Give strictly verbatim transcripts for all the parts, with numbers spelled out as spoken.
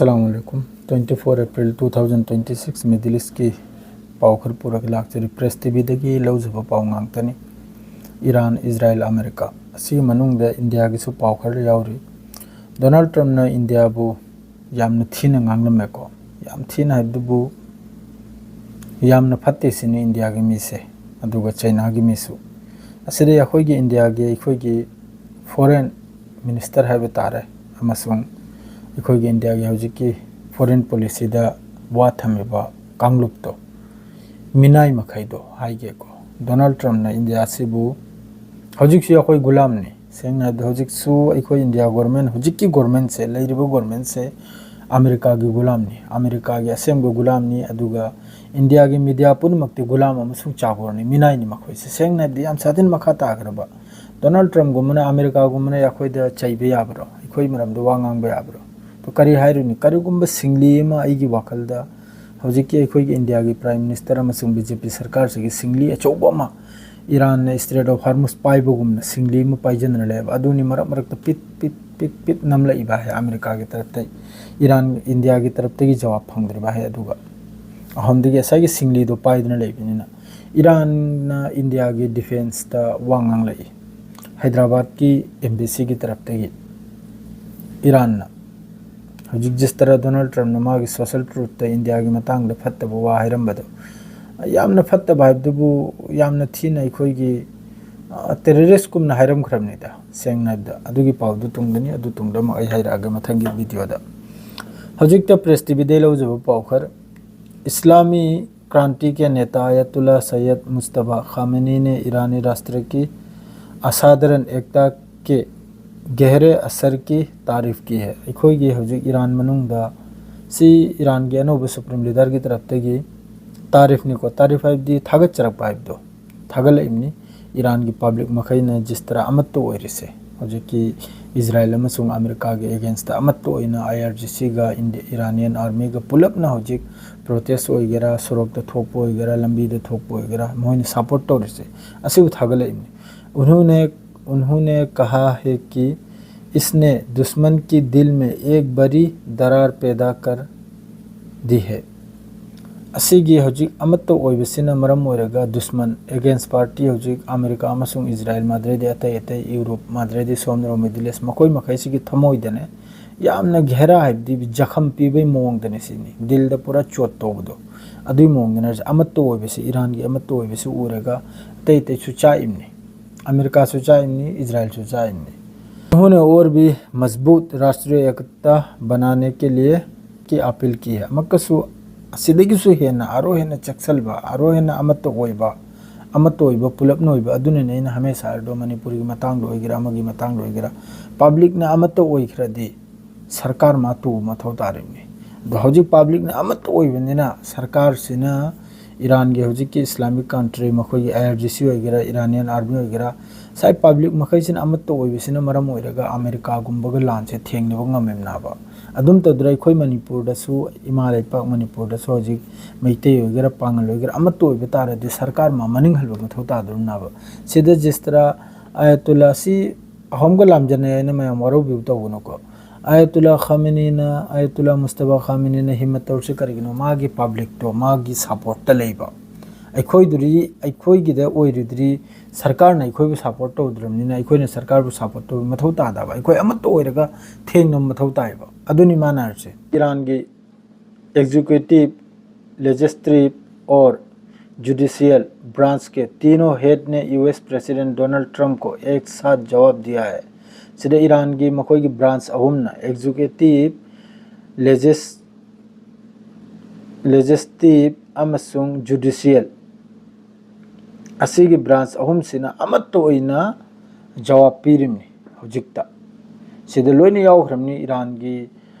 ꯑꯁꯂꯥꯃꯨ ꯑꯂꯥꯏꯀꯨꯝ꯫ Twenty four April two thousand twenty six, Middle Eastꯀꯤ ꯄꯥꯎ ꯈꯔ ꯄꯨꯔꯒ ꯂꯥꯛꯆꯔꯤ꯫ Press TVꯗꯒꯤ ꯂꯧꯖꯕ ꯄꯥꯎ ꯉꯥꯛꯇꯅꯤ꯫ ꯏꯔꯥꯟ, ꯏꯖꯔꯥꯏꯜ, ꯑꯃꯦꯔꯤꯀꯥ, ꯑꯁꯤꯒꯤ ꯃꯅꯨꯡꯗ ꯏꯟꯗꯤꯌꯥꯒꯤꯁꯨ ꯄꯥꯎ ꯈꯔ ꯌꯥꯎꯔꯤ꯫ ꯗꯣꯅꯥꯜꯗ ꯇ꯭ꯔꯝꯞꯅ ꯏꯟꯗꯤꯌꯥꯕꯨ ꯌꯥꯝꯅ ꯊꯤꯅ ꯉꯥꯡꯂꯝꯃꯦꯀꯣ꯫ ꯌꯥꯝ ꯊꯤꯅ ꯍꯥꯏꯕꯗꯨꯕꯨ ꯌꯥꯝꯅ ꯐꯠꯇꯦ ꯁꯤꯅꯤ ꯏꯟꯗꯤꯌꯥꯒꯤ ꯃꯤꯁꯦ, ꯑꯗꯨꯒ ꯆꯩꯅꯥꯒꯤ ꯃꯤꯁꯨ꯫ ꯑꯁꯤꯗꯤ ꯑꯩꯈꯣꯏꯒꯤ ꯏꯟꯗꯤꯌꯥꯒꯤ, ꯑꯩꯈꯣꯏꯒꯤ foreign minister ꯍꯥꯏꯕ ꯇꯥꯔꯦ, ꯑꯃꯁꯨꯡ ꯑꯩꯈꯣꯏꯒꯤ ꯏꯟꯗꯤꯌꯥꯒꯤ ꯍꯧꯖꯤꯛꯀꯤ foreign policyꯗ ꯋꯥ ꯊꯝꯃꯤꯕ ꯀꯥꯡꯂꯨꯞꯇꯣ, ꯃꯤꯅꯥꯏ ꯃꯈꯩꯗꯣ ꯍꯥꯏꯒꯦꯀꯣ꯫ ꯗꯣꯅꯥꯜꯗ ꯇ꯭ꯔꯝꯞꯅ ꯏꯟꯗꯤꯌꯥꯁꯤꯕꯨ ꯍꯧꯖꯤꯛꯁꯨ ꯑꯩꯈꯣꯏ ꯒꯨꯂꯥꯝꯅꯤ꯫ ꯁꯦꯡꯅ ꯍꯥꯏꯕꯗ, ꯍꯧꯖꯤꯛꯁꯨ ꯑꯩꯈꯣꯏ ꯏꯟꯗꯤꯌꯥ government, ꯍꯧꯖꯤꯛꯀꯤ governmentꯁꯦ, ꯂꯩꯔꯤꯕ governmentꯁꯦ ꯑꯃꯦꯔꯤꯀꯥꯒꯤ ꯒꯨꯂꯥꯝꯅꯤ, ꯑꯃꯦꯔꯤꯀꯥꯒꯤ ꯑꯁꯦꯡꯕ ꯒꯨꯂꯥꯝꯅꯤ꯫ ꯑꯗꯨꯒ ꯏꯟꯗꯤꯌꯥꯒꯤ media ꯄꯨꯝꯅꯃꯛꯇꯤ ꯒꯨꯂꯥꯝ ꯑꯃꯁꯨꯡ ꯆꯥꯒꯣꯔꯅꯤ, ꯃꯤꯅꯥꯏꯅꯤ ꯃꯈꯣꯏꯁꯦ꯫ ꯁꯦꯡꯅ ꯍꯥꯏꯕꯗꯤ, ꯌꯥꯝ ꯁꯥꯊꯤꯅ ꯃꯈꯥ ꯇꯥꯈ꯭ꯔꯕ꯫ ꯗꯣꯅꯥꯜꯗ ꯇ꯭ꯔꯝꯞꯒꯨꯝꯕꯅ ꯑꯃꯦꯔꯤꯀꯥꯒꯨꯝꯕꯅ ꯑꯩꯈꯣꯏꯗ ꯆꯩꯕ ꯌꯥꯕ꯭ꯔꯣ? ꯑꯩꯈꯣꯏ ꯃꯔꯝꯗ ꯋꯥ ꯉꯥꯡꯕ ꯌꯥꯕ꯭ꯔꯣ? ꯑꯗꯨ ꯀꯔꯤ ꯍꯥꯏꯔꯨꯅꯤ? ꯀꯔꯤꯒꯨꯝꯕ ꯁꯤꯡꯂꯤ ꯑꯃ, ꯑꯩꯒꯤ ꯋꯥꯈꯜꯗ, ꯍꯧꯖꯤꯛꯀꯤ ꯑꯩꯈꯣꯏꯒꯤ ꯏꯟꯗꯤꯌꯥꯒꯤ Prime Minister ꯑꯃꯁꯨꯡ BJP ꯁꯔꯀꯥꯔꯁꯤꯒꯤ ꯁꯤꯡꯂꯤ ꯑꯆꯧꯕ ꯑꯃ, ꯏꯔꯥꯟꯅ Strait of Hormuz ꯄꯥꯏꯕꯒꯨꯝꯅ ꯁꯤꯡꯂꯤ ꯑꯃ ꯄꯥꯏꯖꯗꯅ ꯂꯩꯕ ꯑꯗꯨꯅꯤ꯫ ꯃꯔꯛ ꯃꯔꯛꯇ ꯄꯤꯠ ꯄꯤꯠ ꯄꯤꯠ ꯄꯤꯠ ꯅꯝꯂꯛꯏꯕ ꯍꯥꯏ ꯑꯃꯦꯔꯤꯀꯥꯒꯤ ꯇꯔꯞꯇꯩ, ꯏꯔꯥꯟ, ꯏꯟꯗꯤꯌꯥꯒꯤ ꯇꯔꯞꯇꯒꯤ ꯖꯋꯥꯕ ꯐꯪꯗ꯭ꯔꯤꯕ ꯍꯥꯏ꯫ ꯑꯗꯨꯒ ꯑꯍꯨꯝꯗꯒꯤ ꯉꯁꯥꯏꯒꯤ ꯁꯤꯡꯂꯤꯗꯣ ꯄꯥꯏꯗꯨꯅ ꯂꯩꯕꯅꯤꯅ, ꯏꯔꯥꯟꯅ ꯏꯟꯗꯤꯌꯥꯒꯤ defenceꯇ ꯋꯥ ꯉꯥꯡꯂꯛꯏ꯫ ꯍꯥꯏꯗ꯭ꯔꯕꯥꯗꯀꯤ embassyꯒꯤ ꯇꯔꯞꯇꯒꯤ ꯏꯔꯥꯟꯅ ꯍꯧꯖꯤꯛ ꯖꯁꯇꯔ ꯗꯣꯅꯥꯜꯗ ꯇ꯭ꯔꯝꯞꯅ ꯃꯥꯒꯤ social truthꯇ ꯏꯟꯗꯤꯌꯥꯒꯤ ꯃꯇꯥꯡꯗ ꯐꯠꯇꯕ ꯋꯥ ꯍꯥꯏꯔꯝꯕꯗꯣ, ꯌꯥꯝꯅ ꯐꯠꯇꯕ ꯍꯥꯏꯕꯗꯨꯕꯨ ꯌꯥꯝꯅ ꯊꯤꯅ ꯑꯩꯈꯣꯏꯒꯤ, ꯑ, terroristꯀꯨꯝꯅ ꯍꯥꯏꯔꯝꯈ꯭ꯔꯕꯅꯤꯗ, ꯁꯦꯡꯅ ꯍꯥꯏꯕꯗ꯫ ꯑꯗꯨꯒꯤ ꯄꯥꯎꯗꯨ ꯇꯨꯡꯗꯅꯤ, ꯑꯗꯨ ꯇꯨꯡꯗ ꯑꯃꯨꯛ ꯑꯩ ꯍꯥꯏꯔꯛꯑꯒꯦ ꯃꯊꯪꯒꯤ videoꯗ꯫ ꯍꯧꯖꯤꯛꯇ Press TVꯗꯒꯤ ꯂꯧꯖꯕ ꯄꯥꯎ ꯈꯔ꯫ ꯏꯁꯂꯥꯃꯤ ꯀ꯭ꯔꯥꯟꯇꯤ ꯀꯦ ꯅꯦꯇꯥ ꯑꯌꯥꯇꯨꯜꯂꯥ ꯁꯩꯌꯗ ꯃꯨꯁꯇꯐꯥ ꯈꯥꯃꯦꯅꯤ ꯅꯦ ꯏꯔꯥꯅꯤ ꯔꯥꯁꯇ꯭ꯔ ꯀꯤ ꯑꯁꯥꯙꯥꯔꯟ ꯑꯦꯛꯇꯥ ꯀꯦ ꯒꯦꯍꯔꯦ ꯑꯁꯔ ꯀꯤ ꯇꯥꯔꯤꯐ ꯀꯤ ꯍꯦ꯫ ꯑꯩꯈꯣꯏꯒꯤ ꯍꯧꯖꯤꯛ ꯏꯔꯥꯟ ꯃꯅꯨꯡꯗ ꯁꯤ ꯏꯔꯥꯟꯒꯤ ꯑꯅꯧꯕ supreme leaderꯒꯤ ꯇꯔꯞꯇꯒꯤ ꯇꯥꯔꯤꯐꯅꯤꯀꯣ, ꯇꯥꯔꯤꯐ ꯍꯥꯏꯕꯗꯤ ꯊꯥꯒꯠꯆꯔꯛꯄ ꯍꯥꯏꯕꯗꯣ, ꯊꯥꯒꯠꯂꯛꯏꯕꯅꯤ꯫ ꯏꯔꯥꯟꯒꯤ public ꯃꯈꯩꯅ ꯖꯁꯇꯔ ꯑꯃꯠꯇ ꯑꯣꯏꯔꯤꯁꯦ, ꯍꯧꯖꯤꯛꯀꯤ ꯏꯖꯔꯥꯏꯜ ꯑꯃꯁꯨꯡ ꯑꯃꯦꯔꯤꯀꯥꯒꯤ againstꯇ ꯑꯃꯠꯇ ꯑꯣꯏꯅ IRGCꯒ ꯏꯟꯗꯤ-, Iranian armyꯒ ꯄꯨꯂꯞꯅ ꯍꯧꯖꯤꯛ protest ꯑꯣꯏꯒꯦꯔꯥ, ꯁꯣꯔꯣꯛꯇ ꯊꯣꯛꯄ ꯑꯣꯏꯒꯦꯔꯥ, ꯂꯝꯕꯤꯗ ꯊꯣꯛꯄ ꯑꯣꯏꯒꯦꯔꯥ, ꯃꯈꯣꯏꯅ support ꯇꯧꯔꯤꯁꯦ꯫ ꯑꯁꯤꯕꯨ ꯊꯥꯒꯠꯂꯛꯏꯕꯅꯤ꯫ उन्होंने, उन्होंने कहा है कि इसने दुश्मन की दिल में एक बड़ी दरार पैदा कर दी है꯫ ꯑꯁꯤꯒꯤ ꯍꯧꯖꯤꯛ ꯑꯃꯠꯇ ꯑꯣꯏꯕꯁꯤꯅ ꯃꯔꯝ ꯑꯣꯏꯔꯒ ꯗꯨꯁꯃꯟ, against party, ꯍꯧꯖꯤꯛ ꯑꯃꯦꯔꯤꯀꯥ ꯑꯃꯁꯨꯡ ꯏꯖꯔꯥꯏꯜ, ꯃꯥꯗ꯭ꯔꯦꯗꯤ ꯑꯇꯩ ꯑꯇꯩ ꯌꯨꯔꯣꯞ, ꯃꯥꯗ꯭ꯔꯦꯗꯤ ꯁꯣꯝꯗ ꯔꯣ ꯃꯤꯗꯜ ꯏꯁ, ꯃꯈꯣꯏ ꯃꯈꯩꯁꯤꯒꯤ ꯊꯃꯣꯏꯗꯅꯦ ꯌꯥꯝꯅ ꯘꯦꯔꯥ ꯍꯥꯏꯕꯗꯤ ꯖꯈꯝ ꯄꯤꯕꯩ ꯃꯑꯣꯡꯗꯅꯦ ꯁꯤꯅꯤ꯫ ꯗꯤꯜꯗ ꯄꯨꯔꯥ ꯆꯣꯠ ꯇꯧꯕꯗꯣ, ꯑꯗꯨꯒꯤ ꯃꯑꯣꯡꯗꯅꯦ꯫ ꯑꯃꯠꯇ ꯑꯣꯏꯕꯁꯤ, ꯏꯔꯥꯟꯒꯤ ꯑꯃꯠꯇ ꯑꯣꯏꯕꯁꯤ ꯎꯔꯒ ꯑꯇꯩ ꯑꯇꯩꯁꯨ ꯆꯥꯛꯏꯝꯅꯤ꯫ ꯑꯃꯦꯔꯤꯀꯥꯁꯨ ꯆꯥꯛꯏꯝꯅꯤ, ꯏꯖꯔꯥꯏꯜꯁꯨ ꯆꯥꯛꯏꯝꯅꯤ꯫ उन्होंने और भी मजबूत राष्ट्रीय एकता बनाने के लिए की अपील की है꯫ ꯑꯃꯨꯛꯀꯁꯨ ꯑꯁꯤꯗꯒꯤꯁꯨ ꯍꯦꯟꯅ ꯑꯔꯣ ꯍꯦꯟꯅ ꯆꯦꯛꯁꯤꯜꯕ, ꯑꯔꯣ ꯍꯦꯟꯅ ꯑꯃꯠꯇ ꯑꯣꯏꯕ, ꯑꯃꯠꯇ ꯑꯣꯏꯕ, ꯄꯨꯂꯞꯅ ꯑꯣꯏꯕ꯫ ꯑꯗꯨꯅꯅꯦ ꯑꯩꯅ ꯍꯃꯦꯁꯥ ꯍꯥꯏꯔꯤꯗꯣ, ꯃꯅꯤꯄꯨꯔꯒꯤ ꯃꯇꯥꯡꯗ ꯑꯣꯏꯒꯦꯔꯥ, ꯑꯃꯒꯤ ꯃꯇꯥꯡꯗ ꯑꯣꯏꯒꯦꯔꯥ, ꯄꯕ꯭ꯂꯤꯛꯅ ꯑꯃꯠꯇ ꯑꯣꯏꯈ꯭ꯔꯗꯤ ꯁꯔꯀꯥꯔ ꯃꯥ ꯇꯨꯕ ꯃꯊꯧ ꯇꯥꯔꯤꯕꯅꯤ꯫ ꯑꯗꯣ ꯍꯧꯖꯤꯛ ꯄꯕ꯭ꯂꯤꯛꯅ ꯑꯃꯠꯇ ꯑꯣꯏꯕꯅꯤꯅ ꯁꯔꯀꯥꯔꯁꯤꯅ ꯏꯔꯥꯟꯒꯤ ꯍꯧꯖꯤꯛꯀꯤ ꯏꯁꯂꯥꯃꯤꯛ ꯀꯟꯇ꯭ꯔꯤ, ꯃꯈꯣꯏꯒꯤ ꯑꯥꯏ ꯑꯥꯔ ꯖꯤ ꯁꯤ ꯑꯣꯏꯒꯦꯔꯥ, ꯏꯔꯥꯅꯤꯌꯥꯟ ꯑꯥꯔꯃꯤ ꯑꯣꯏꯒꯦꯔꯥ, ꯉꯁꯥꯏ ꯄꯕ꯭ꯂꯤꯛ ꯃꯈꯩꯁꯤꯅ ꯑꯃꯠꯇ ꯑꯣꯏꯕꯁꯤꯅ ꯃꯔꯝ ꯑꯣꯏꯔꯒ ꯑꯃꯦꯔꯤꯀꯥꯒꯨꯝꯕꯒ ꯂꯥꯟꯁꯦ ꯊꯦꯡꯅꯕ ꯉꯝꯃꯦꯕꯅꯥꯕ꯫ ꯑꯗꯨꯝ ꯇꯧꯗꯅ ꯑꯩꯈꯣꯏ ꯃꯅꯤꯄꯨꯔꯗꯁꯨ, ꯏꯃꯥ ꯂꯩꯄꯥꯛ ꯃꯅꯤꯄꯨꯔꯗꯁꯨ ꯍꯧꯖꯤꯛ ꯃꯩꯇꯩ ꯑꯣꯏꯒꯦꯔꯥ, ꯄꯥꯉꯜ ꯑꯣꯏꯒꯦꯔꯥ, ꯑꯃꯠꯇ ꯑꯣꯏꯕ ꯇꯥꯔꯗꯤ ꯁꯔꯀꯥꯔ ꯃꯥ ꯃꯅꯤꯡꯍꯟꯕ ꯃꯊꯧ ꯇꯥꯗꯧꯔꯤꯕꯅꯥꯕ꯫ ꯁꯤꯗ ꯖꯤꯁ ꯇꯔꯍ ꯑꯥꯌꯥꯇꯨꯜꯂꯥ ꯑꯁꯤ ꯑꯍꯣꯝꯒ ꯂꯥꯝꯖꯟꯅꯩ ꯍꯥꯏꯅ ꯃꯌꯥꯝ ꯋꯥꯔꯧꯕꯤꯕ ꯇꯧꯒꯅꯨꯀꯣ꯫ ꯑꯥꯌꯥꯇꯨꯜꯂꯥ ꯈꯥꯃꯦꯅꯤꯅ, ꯑꯥꯌꯥꯇꯨꯜꯂꯥ ꯃꯨꯁꯇꯐꯥ ꯈꯥꯃꯦꯅꯤꯅ ꯍꯤꯝꯃꯠ ꯇꯧꯔꯤꯁꯤ ꯀꯔꯤꯒꯤꯅꯣ? ꯃꯥꯒꯤ ꯄꯕ꯭ꯂꯤꯛꯇꯣ ꯃꯥꯒꯤ ꯁꯞꯄꯣꯔꯠꯇ ꯂꯩꯕ꯫ ꯑꯩꯈꯣꯏꯗꯨꯗꯤ, ꯑꯩꯈꯣꯏꯒꯤꯗ ꯑꯣꯏꯔꯨꯗ꯭ꯔꯤ, ꯁꯔꯀꯥꯔꯅ ꯑꯩꯈꯣꯏꯕꯨ ꯁꯞꯄꯣꯔꯠ ꯇꯧꯗ꯭ꯔꯕꯅꯤꯅ ꯑꯩꯈꯣꯏꯅ ꯁꯔꯀꯥꯔꯕꯨ ꯁꯞꯄꯣꯔꯠ ꯇꯧꯕ ꯃꯊꯧ ꯇꯥꯗꯕ꯫ ꯑꯩꯈꯣꯏ ꯑꯃꯠꯇ ꯑꯣꯏꯔꯒ ꯊꯦꯡꯅꯕ ꯃꯊꯧ ꯇꯥꯏꯕ꯫ ꯑꯗꯨꯅꯤ ꯃꯥꯅ ꯍꯥꯏꯔꯤꯁꯦ꯫ ꯏꯔꯥꯟꯒꯤ executive, legislative और judicial branch के तीनों हेड ने U S president Donald Trump को एक साथ जवाब दिया है꯫ ꯁꯤꯗ ꯏꯔꯥꯟꯒꯤ ꯃꯈꯣꯏꯒꯤ ꯕ꯭ꯔꯥꯟꯁ ꯑꯍꯨꯝꯅ, ꯑꯦꯛꯖꯤꯀ꯭ꯌꯨꯇꯤꯚ, ꯂꯦꯖꯤꯁ-, ꯂꯦꯖꯤꯁꯂꯦꯇꯤꯚ ꯑꯃꯁꯨꯡ ꯖꯨꯗꯤꯁꯤꯌꯦꯜ, ꯑꯁꯤꯒꯤ ꯕ꯭ꯔꯥꯟꯁ ꯑꯍꯨꯝꯁꯤꯅ ꯑꯃꯠꯇ ꯑꯣꯏꯅ ꯖꯋꯥꯕ ꯄꯤꯔꯤꯕꯅꯤ ꯍꯧꯖꯤꯛꯇ꯫ ꯁꯤꯗ ꯂꯣꯏꯅ ꯌꯥꯎꯈ꯭ꯔꯕꯅꯤ꯫ ꯏꯔꯥꯟꯒꯤ,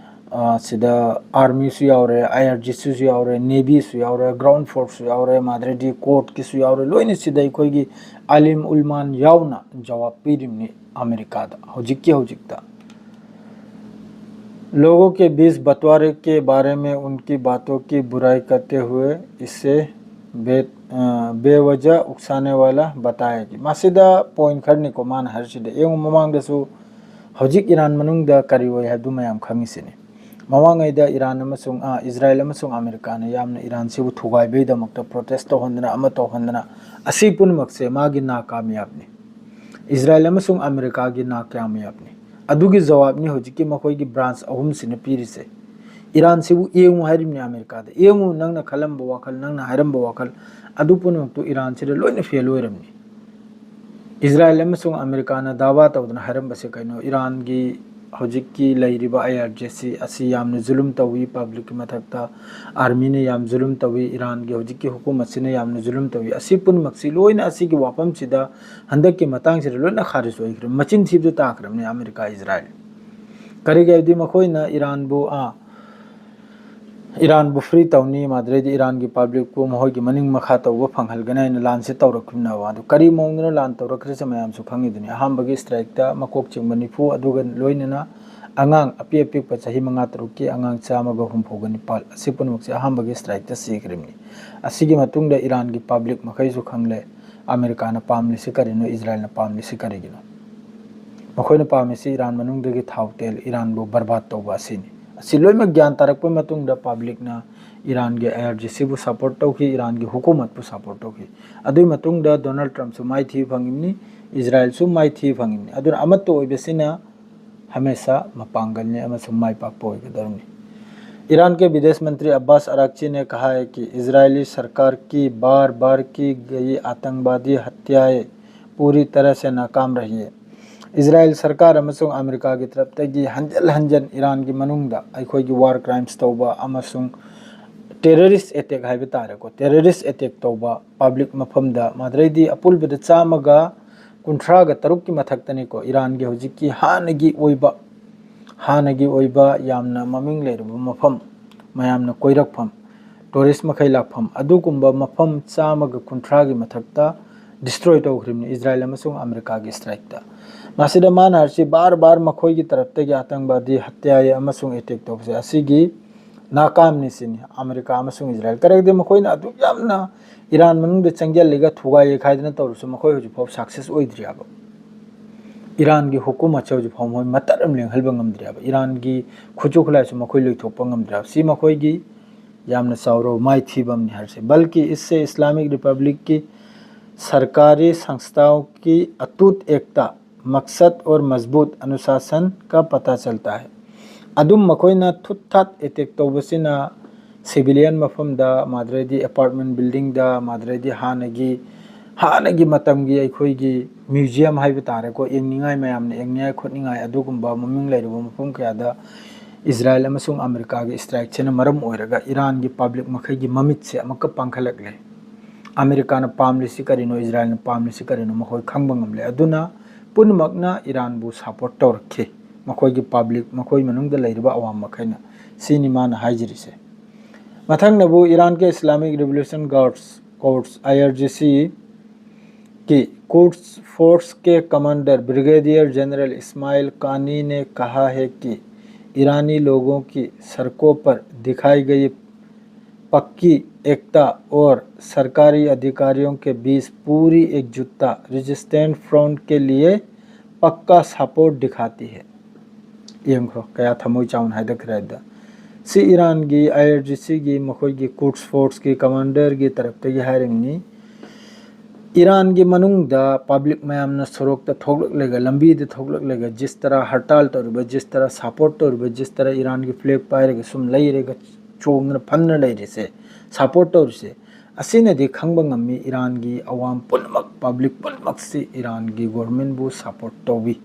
ꯑ, ꯁꯤꯗ ꯑꯥꯔꯃꯤꯁꯨ ꯌꯥꯎꯔꯦ, ꯑꯥꯏ ꯑꯥꯔ ꯖꯤ ꯁꯤꯁꯨ ꯌꯥꯎꯔꯦ, ꯅꯦꯚꯤꯁꯨ ꯌꯥꯎꯔꯦ, ꯒ꯭ꯔꯥꯎꯟ ꯐꯣꯔꯁꯁꯨ ꯌꯥꯎꯔꯦ, ꯃꯥꯗ꯭ꯔꯦꯗꯤ ꯀꯣꯔꯠꯀꯤꯁꯨ ꯌꯥꯎꯔꯦ꯫ ꯂꯣꯏꯅ ꯁꯤꯗ ꯑꯩꯈꯣꯏꯒꯤ ꯑꯥꯂꯤꯝ ꯎꯜꯃꯥꯟ ꯌꯥꯎꯅ ꯖꯋꯥꯕ ꯄꯤꯔꯤꯕꯅꯤ ꯑꯃꯦꯔꯤꯀꯥꯗ ꯍꯧꯖꯤꯛꯀꯤ ꯍꯧꯖꯤꯛꯇ꯫ लोगों के बीच बंटवारे के बारे में उनकी बातों की बुराई करते हुए इसे बे-, अ, बेवजह उकसाने वाला बताया कि ꯃꯁꯤꯗ ꯄꯣꯏꯟ ꯈꯔꯅꯤꯀꯣ ꯃꯥꯅ ꯍꯥꯏꯔꯤꯁꯤꯗ꯫ ꯌꯦꯡꯉꯨ, ꯃꯃꯥꯡꯗꯁꯨ ꯍꯧꯖꯤꯛ ꯏꯔꯥꯟ ꯃꯅꯨꯡꯗ ꯀꯔꯤ ꯑꯣꯏ ꯍꯥꯏꯕꯗꯨ ꯃꯌꯥꯝ ꯈꯪꯉꯤꯁꯤꯅꯤ꯫ ꯃꯃꯥꯡꯉꯩꯗ ꯏꯔꯥꯟ ꯑꯃꯁꯨꯡ, ꯑꯥ, ꯏꯖꯔꯥꯏꯜ ꯑꯃꯁꯨꯡ ꯑꯃꯦꯔꯤꯀꯥꯅ ꯌꯥꯝꯅ ꯏꯔꯥꯟꯁꯤꯕꯨ ꯊꯨꯒꯥꯏꯕꯒꯤꯗꯃꯛꯇ ꯄ꯭ꯔꯣꯇꯦꯁ ꯇꯧꯍꯟꯗꯅ, ꯑꯃ ꯇꯧꯍꯟꯗꯅ, ꯑꯁꯤ ꯄꯨꯝꯅꯃꯛꯁꯦ ꯃꯥꯒꯤ ꯅꯥꯀꯥꯃꯌꯥꯕꯅꯤ꯫ ꯏꯖꯔꯥꯏꯜ ꯑꯃꯁꯨꯡ ꯑꯃꯦꯔꯤꯀꯥꯒꯤ ꯅꯥꯀꯥꯃꯌꯥꯕꯅꯤ꯫ ꯑꯗꯨꯒꯤ ꯖꯋꯥꯕꯅꯤ ꯍꯧꯖꯤꯛꯀꯤ ꯃꯈꯣꯏꯒꯤ ꯕ꯭ꯔꯥꯟꯁ ꯑꯍꯨꯝꯁꯤꯅ ꯄꯤꯔꯤꯁꯦ꯫ ꯏꯔꯥꯟꯁꯤꯕꯨ ꯌꯦꯡꯉꯨ ꯍꯥꯏꯔꯤꯕꯅꯤ ꯑꯃꯦꯔꯤꯀꯥꯗ꯫ ꯌꯦꯡꯉꯨ, ꯅꯪꯅ ꯈꯜꯂꯝꯕ ꯋꯥꯈꯜ, ꯅꯪꯅ ꯍꯥꯏꯔꯝꯕ ꯋꯥꯈꯜ, ꯑꯗꯨ ꯄꯨꯝꯅꯃꯛꯇꯨ ꯏꯔꯥꯟꯁꯤꯗ ꯂꯣꯏꯅ ꯐꯦꯜ ꯑꯣꯏꯔꯝꯅꯤ꯫ ꯏꯖꯔꯥꯏꯜ ꯑꯃꯁꯨꯡ ꯑꯃꯦꯔꯤꯀꯥꯅ ꯗꯥꯋꯥ ꯇꯧꯗꯅ ꯍꯥꯏꯔꯝꯕꯁꯦ ꯀꯩꯅꯣ? ꯏꯔꯥꯟꯒꯤ ꯍꯧꯖꯤꯛꯀꯤ ꯂꯩꯔꯤꯕ ꯑꯥꯏ ꯑꯥꯔ ꯖꯤ ꯁꯤ ꯑꯁꯤ ꯌꯥꯝꯅ ꯖꯨꯂꯨꯝ ꯇꯧꯏ, ꯄꯕ꯭ꯂꯤꯛꯀꯤ ꯃꯊꯛꯇ ꯑꯥꯔꯃꯤꯅ ꯌꯥꯝ ꯖꯨꯂꯨꯝ ꯇꯧꯏ, ꯏꯔꯥꯟꯒꯤ ꯍꯧꯖꯤꯛꯀꯤ ꯍꯨꯀꯨꯃꯠꯁꯤꯅ ꯌꯥꯝꯅ ꯖꯨꯂꯨꯝ ꯇꯧꯏ꯫ ꯑꯁꯤ ꯄꯨꯝꯅꯃꯛꯁꯤ ꯂꯣꯏꯅ ꯑꯁꯤꯒꯤ ꯋꯥꯐꯝꯁꯤꯗ ꯍꯟꯗꯛꯀꯤ ꯃꯇꯥꯡꯁꯤꯗ ꯂꯣꯏꯅ ꯈꯥꯔꯤꯖ ꯑꯣꯏꯈ꯭ꯔꯦ, ꯃꯆꯤꯟ ꯊꯤꯕꯗ ꯇꯥꯈ꯭ꯔꯕꯅꯤ ꯑꯃꯦꯔꯤꯀꯥ ꯏꯖꯔꯥꯏꯜ꯫ ꯀꯔꯤꯒꯤ ꯍꯥꯏꯕꯗꯤ ꯃꯈꯣꯏꯅ ꯏꯔꯥꯟꯕꯨ, ꯑꯥ, ꯏꯔꯥꯟꯕꯨ ꯐ꯭ꯔꯤ ꯇꯧꯅꯤ, ꯃꯗꯨꯗꯩꯗꯤ ꯏꯔꯥꯟꯒꯤ ꯄꯕ꯭ꯂꯤꯛꯄꯨ ꯃꯈꯣꯏꯒꯤ ꯃꯅꯤꯡ ꯃꯈꯥ ꯇꯧꯕ ꯐꯪꯍꯜꯒꯅꯤ ꯍꯥꯏꯅ ꯂꯥꯟꯁꯤ ꯇꯧꯔꯛꯈꯤꯕꯅꯦꯕ꯫ ꯑꯗꯨ ꯀꯔꯤ ꯃꯑꯣꯡꯗꯅꯣ ꯂꯥꯟ ꯇꯧꯔꯛꯈ꯭ꯔꯤꯁꯦ ꯃꯌꯥꯝꯁꯨ ꯈꯪꯉꯤꯗꯨꯅꯤ꯫ ꯑꯍꯥꯟꯕꯒꯤ ꯁ꯭ꯇ꯭ꯔꯥꯏꯛꯇ ꯃꯀꯣꯛ ꯆꯤꯡꯕ ꯅꯤꯐꯨ, ꯑꯗꯨꯒ ꯂꯣꯏꯅꯅ ꯑꯉꯥꯡ ꯑꯄꯤꯛ ꯑꯄꯤꯛꯄ ꯆꯍꯤ ꯃꯉꯥ ꯇꯔꯨꯛꯀꯤ ꯑꯉꯥꯡ ꯆꯥꯝꯃꯒ ꯍꯨꯝꯐꯨꯒ ꯅꯤꯄꯥꯜ, ꯑꯁꯤ ꯄꯨꯝꯅꯃꯛꯁꯦ ꯑꯍꯥꯟꯕꯒꯤ ꯁ꯭ꯇ꯭ꯔꯥꯏꯛꯇ ꯁꯤꯈ꯭ꯔꯤꯕꯅꯤ꯫ ꯑꯁꯤꯒꯤ ꯃꯇꯨꯡꯗ ꯏꯔꯥꯟꯒꯤ ꯄꯕ꯭ꯂꯤꯛ ꯃꯈꯩꯁꯨ ꯈꯪꯂꯦ, ꯑꯃꯦꯔꯤꯀꯥꯅ ꯄꯥꯝꯂꯤꯁꯤ ꯀꯔꯤꯅꯣ, ꯏꯖꯔꯥꯏꯜꯅ ꯄꯥꯝꯂꯤꯁꯤ ꯀꯔꯤꯒꯤꯅꯣ꯫ ꯃꯈꯣꯏꯅ ꯄꯥꯝꯃꯤꯁꯤ ꯏꯔꯥꯟ ꯃꯅꯨꯡꯗꯒꯤ ꯊꯥꯎ ꯇꯦꯜ, ꯏꯔꯥꯟꯕꯨ ꯕꯔꯕꯥꯗ ꯇꯧꯕ ꯑꯁꯤꯅꯤ꯫ ꯑꯁꯤ ꯂꯣꯏꯅꯃꯛ ꯒ꯭ꯌꯥꯟ ꯇꯥꯔꯛꯄ ꯃꯇꯨꯡꯗ ꯄꯕ꯭ꯂꯤꯛꯅ ꯏꯔꯥꯟꯒꯤ ꯑꯥꯏ ꯑꯥꯔ ꯖꯤ ꯁꯤꯕꯨ ꯁꯄꯣꯔꯠ ꯇꯧꯈꯤ, ꯏꯔꯥꯟꯒꯤ ꯍꯨꯀꯨꯃꯠꯄꯨ ꯁꯄꯣꯔꯠ ꯇꯧꯈꯤ꯫ ꯑꯗꯨꯒꯤ ꯃꯇꯨꯡꯗ ꯗꯣꯅꯥꯜꯗ ꯇ꯭ꯔꯝꯞꯁꯨ ꯃꯥꯏꯊꯤꯕ ꯐꯪꯉꯤꯕꯅꯤ, ꯏꯖꯔꯥꯏꯜꯁꯨ ꯃꯥꯏꯊꯤꯕ ꯐꯪꯉꯤꯕꯅꯤ꯫ ꯑꯗꯨꯅ ꯑꯃꯠꯇ ꯑꯣꯏꯕꯁꯤꯅ ꯍꯃꯦꯁꯥ ꯃꯄꯥꯡꯒꯜꯅꯤ ꯑꯃꯁꯨꯡ ꯃꯥꯏ ꯄꯥꯛꯄ ꯑꯣꯏꯒꯗꯕꯅꯤ꯫ ईरान के विदेश मंत्री अब्बास अरागची ने कहा है कि इजरायली सरकार की बार-बार की गई आतंकवादी हत्याएं पूरी तरह से नाकाम रही है꯫ ꯏꯖꯔꯥꯏꯜ ꯁꯔꯀꯥꯔ ꯑꯃꯁꯨꯡ ꯑꯃꯦꯔꯤꯀꯥꯒꯤ ꯇꯔꯞꯇꯒꯤ ꯍꯟꯖꯤꯟ ꯍꯟꯖꯤꯟ ꯏꯔꯥꯟꯒꯤ ꯃꯅꯨꯡꯗ ꯑꯩꯈꯣꯏꯒꯤ ꯋꯥꯔ ꯀ꯭ꯔꯥꯏꯝꯁ ꯇꯧꯕ ꯑꯃꯁꯨꯡ ꯇꯦꯔꯔꯤꯁ ꯑꯦꯇꯦꯛ ꯍꯥꯏꯕ ꯇꯥꯔꯦꯀꯣ, ꯇꯦꯔꯔꯤꯁ ꯑꯦꯇꯦꯛ ꯇꯧꯕ ꯄꯕ꯭ꯂꯤꯛ ꯃꯐꯝꯗ, ꯃꯗꯨꯗꯩꯗꯤ ꯑꯄꯨꯟꯕꯗ ꯆꯥꯝꯃꯒ ꯀꯨꯟꯊ꯭ꯔꯥꯒ ꯇꯔꯨꯛꯀꯤ ꯃꯊꯛꯇꯅꯤꯀꯣ ꯏꯔꯥꯟꯒꯤ ꯍꯧꯖꯤꯛꯀꯤ ꯍꯥꯟꯅꯒꯤ ꯑꯣꯏꯕ, ꯍꯥꯟꯅꯒꯤ ꯑꯣꯏꯕ ꯌꯥꯝꯅ ꯃꯃꯤꯡ ꯂꯩꯔꯕ ꯃꯐꯝ, ꯃꯌꯥꯝꯅ ꯀꯣꯏꯔꯛꯐꯝ, ꯇꯨꯔꯤꯁ ꯃꯈꯩ ꯂꯥꯛꯐꯝ, ꯑꯗꯨꯒꯨꯝꯕ ꯃꯐꯝ ꯆꯥꯝꯃꯒ ꯀꯨꯟꯊ꯭ꯔꯥꯒꯤ ꯃꯊꯛꯇ ꯗꯤꯁꯇ꯭ꯔꯣꯏ ꯇꯧꯈ꯭ꯔꯤꯕꯅꯤ ꯏꯖꯔꯥꯏꯜ ꯑꯃꯁꯨꯡ ꯑꯃꯦꯔꯤꯀꯥꯒꯤ ꯁ꯭ꯇ꯭ꯔꯥꯏꯛꯇ꯫ ꯃꯁꯤꯗ ꯃꯥꯅ ꯍꯥꯏꯔꯤꯁꯤ ꯕꯥꯔ ꯕꯥꯔ ꯃꯈꯣꯏꯒꯤ ꯇꯔꯞꯇꯒꯤ ꯑꯇꯪꯕꯗꯤ ꯍꯠꯌꯥꯌꯦ ꯑꯃꯁꯨꯡ ꯑꯦꯇꯦꯛ ꯇꯧꯕꯁꯦ ꯑꯁꯤꯒꯤ ꯅꯥꯀꯥꯝꯅꯤ ꯁꯤꯅꯤ ꯑꯃꯦꯔꯤꯀꯥ ꯑꯃꯁꯨꯡ ꯏꯖꯔꯥꯏꯜ꯫ ꯀꯔꯤꯒꯤꯗꯤ ꯃꯈꯣꯏꯅ ꯑꯗꯨꯛ ꯌꯥꯝꯅ ꯏꯔꯥꯟ ꯃꯅꯨꯡꯗ ꯆꯪꯁꯤꯜꯂꯒ ꯊꯨꯒꯥꯏ ꯌꯩꯈꯥꯏꯗꯅ ꯇꯧꯔꯁꯨ ꯃꯈꯣꯏ ꯍꯧꯖꯤꯛꯐꯥꯎ ꯁꯛꯁꯦꯁ ꯑꯣꯏꯗ꯭ꯔꯤ ꯍꯥꯏꯕ꯫ ꯏꯔꯥꯟꯒꯤ ꯍꯨꯀꯨꯃꯠꯁꯦ ꯍꯧꯖꯤꯛ ꯐꯥꯎ ꯃꯈꯣꯏ ꯃꯇꯠ ꯑꯃ ꯂꯦꯡꯍꯟꯕ ꯉꯝꯗ꯭ꯔꯦꯕ꯫ ꯏꯔꯥꯟꯒꯤ ꯈꯨꯠꯁꯨ ꯈꯨꯠꯂꯥꯏꯁꯨ ꯃꯈꯣꯏ ꯂꯣꯏꯊꯣꯛꯄ ꯉꯝꯗ꯭ꯔꯦꯕ꯫ ꯁꯤ ꯃꯈꯣꯏꯒꯤ ꯌꯥꯝꯅ ꯆꯥꯎꯔꯕ ꯃꯥꯏꯊꯤꯕ ꯑꯃꯅꯤ ꯍꯥꯏꯔꯁꯦ꯫ बल्कि इससे इस्लामिक रिपब्लिक की सरकारी संस्थाओं की अटूट एकता, मकसद और मजबूत अनुशासन का पता चलता है꯫ ꯑꯗꯨꯝ ꯃꯈꯣꯏꯅ ꯊꯨꯠ ꯊꯥꯠ ꯑꯦꯇꯦꯛ ꯇꯧꯕꯁꯤꯅ ꯁꯤꯚꯤꯂꯤꯌꯟ ꯃꯐꯝꯗ, ꯃꯥꯗ꯭ꯔꯩꯗꯤ ꯑꯦꯄꯥꯔꯠꯃꯦꯟ ꯕꯤꯜꯗꯤꯡꯗ, ꯃꯥꯗ꯭ꯔꯩꯗꯤ ꯍꯥꯟꯅꯒꯤ ꯍꯥꯟꯅꯒꯤ ꯃꯇꯝꯒꯤ ꯑꯩꯈꯣꯏꯒꯤ ꯃ꯭ꯌꯨꯖꯤꯌꯝ ꯍꯥꯏꯕ ꯇꯥꯔꯦꯀꯣ, ꯌꯦꯡꯅꯤꯡꯉꯥꯏ, ꯃꯌꯥꯝꯅ ꯌꯦꯡꯅꯤꯡꯉꯥꯏ ꯈꯣꯠꯅꯤꯡꯉꯥꯏ ꯑꯗꯨꯒꯨꯝꯕ ꯃꯃꯤꯡ ꯂꯩꯔꯕ ꯃꯐꯝ ꯀꯌꯥꯗ ꯏꯖꯔꯥꯏꯜ ꯑꯃꯁꯨꯡ ꯑꯃꯦꯔꯤꯀꯥꯒꯤ ꯏꯁꯇ꯭ꯔꯥꯏꯛꯁꯤꯅ ꯃꯔꯝ ꯑꯣꯏꯔꯒ ꯏꯔꯥꯟꯒꯤ ꯄꯕ꯭ꯂꯤꯛ ꯃꯈꯩꯒꯤ ꯃꯃꯤꯠꯁꯦ ꯑꯃꯨꯛꯀ ꯄꯥꯡꯈꯠꯂꯛꯂꯦ꯫ ꯑꯃꯦꯔꯤꯀꯥꯅ ꯄꯥꯝꯂꯤꯁꯤ ꯀꯔꯤꯅꯣ, ꯏꯖꯔꯥꯏꯜꯅ ꯄꯥꯝꯂꯤꯁꯤ ꯀꯔꯤꯅꯣ, ꯃꯈꯣꯏ ꯈꯪꯕ ꯉꯝꯂꯦ꯫ ꯑꯗꯨꯅ ꯄꯨꯝꯅꯃꯛꯅ ꯏꯔꯥꯟꯕꯨ ꯁꯄꯣꯔꯠ ꯇꯧꯔꯛꯈꯤ, ꯃꯈꯣꯏꯒꯤ ꯄꯕ꯭ꯂꯤꯛ, ꯃꯈꯣꯏ ꯃꯅꯨꯡꯗ ꯂꯩꯔꯤꯕ ꯑꯋꯥꯝ ꯃꯈꯩꯅ꯫ ꯁꯤꯅꯤ ꯃꯥꯅ ꯍꯥꯏꯖꯔꯤꯁꯦ꯫ ꯃꯊꯪꯅꯕꯨ ꯏꯔꯥꯟꯒꯤ ꯏꯁꯂꯥꯃꯤꯛ ꯔꯤꯚꯣꯂꯨꯁꯟ ꯒꯥꯔꯗꯁ ꯀꯣꯔꯁ, IRGC, की कुड्स फोर्स के कमांडर ब्रिगेडियर जनरल इस्माइल कानी ने कहा है कि ईरानी लोगों की सड़कों पर दिखाई गई पक्की एकता और सरकारी अधिकारियों के बीच पूरी एकजुटता रेजिस्टेंस फ्रंट के लिए पक्का सपोर्ट दिखाती है। ꯌꯦꯡꯈ꯭ꯔꯣ, ꯀꯌꯥ ꯊꯃꯣꯏ ꯆꯥꯎꯅ ꯍꯥꯏꯗꯈ꯭ꯔꯦ ꯍꯥꯏꯕꯗ꯫ ꯁꯤ ꯏꯔꯥꯟꯒꯤ IRGC ꯒꯤ ꯃꯈꯣꯏꯒꯤ ꯀꯨꯗꯁ ꯐꯣꯔꯁꯀꯤ ꯀꯃꯥꯟꯗꯔꯒꯤ ꯇꯔꯞꯇꯒꯤ ꯍꯥꯏꯔꯤꯕꯅꯤ꯫ ꯏꯔꯥꯟꯒꯤ ꯃꯅꯨꯡꯗ ꯄꯕ꯭ꯂꯤꯛ ꯃꯌꯥꯝꯅ ꯁꯣꯔꯣꯛꯇ ꯊꯣꯛꯂꯛꯂꯒ, ꯂꯝꯕꯤꯗ ꯊꯣꯛꯂꯛꯂꯒ, ꯖꯤꯁ ꯇꯔꯥ ꯍꯔꯇꯥꯜ ꯇꯧꯔꯤꯕ, ꯖꯤꯁ ꯇꯔꯥ ꯁꯄꯣꯔꯠ ꯇꯧꯔꯤꯕ, ꯖꯤꯁ ꯇꯔꯥ ꯏꯔꯥꯟꯒꯤ ꯐ꯭ꯂꯦꯒ ꯄꯥꯏꯔꯒ ꯁꯨꯝ ꯂꯩꯔꯒ ꯆꯣꯡꯗꯅ ꯐꯝꯗꯅ ꯂꯩꯔꯤꯁꯦ, ꯁꯄꯣꯔꯠ ꯇꯧꯔꯤꯁꯦ, ꯑꯁꯤꯅꯗꯤ ꯈꯪꯕ ꯉꯝꯃꯤ ꯏꯔꯥꯟꯒꯤ ꯑꯋꯥꯝ ꯄꯨꯝꯅꯃꯛ, ꯄꯕ꯭ꯂꯤꯛ ꯄꯨꯝꯅꯃꯛꯁꯤ ꯏꯔꯥꯟꯒꯤ ꯒꯣꯔꯃꯦꯟꯕꯨ ꯁꯄꯣꯔꯠ ꯇꯧꯏ꯫